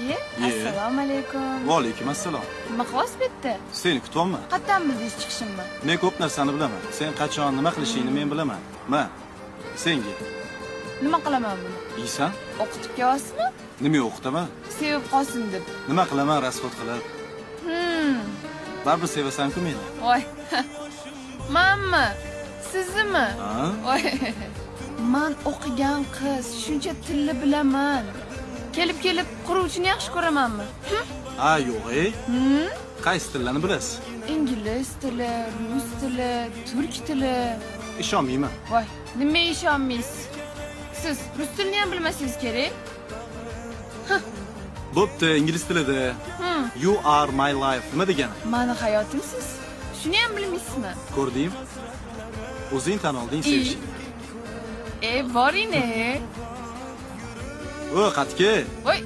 Iye, assalomu alaykum. Va alaykum assalom. Nima qilyapsiz bu yerda? Seni kutyapman. Qayerdan bildingiz chiqishimni? Men ko'p narsani bilaman. Sen qachon nima qilishingni men bilaman. Ma, senga. Nima qilaman buni? Yeysan? O'qitib kelyapsizmi? Nima o'qitaman? Sevib qolsin deb. Nima qilaman расход qilib? Baribir sevasan-ku meni. Voy. Manmi? Siznimi? Ha? Voy. Man o'qigan qiz, shuncha tilni bilaman. Kelib kelib quruvchini yaxshi ko'ramanmi? Ha, yo'q, ey. Qaysi tillarni bilasiz? Ingliz tili, rus tili, turk tili. Ishonmayman. Voy, nima ishonmaysiz? Siz rus tilini ham bilmasangiz kerak. Bo'pti, ingliz tilida. You are my life nima degani? Mani hayotimsiz. Shuni ham bilmaysizmi? Ko'rding? O'zing tan olding sevishingni. E, boring, e. O, qatga. Voy.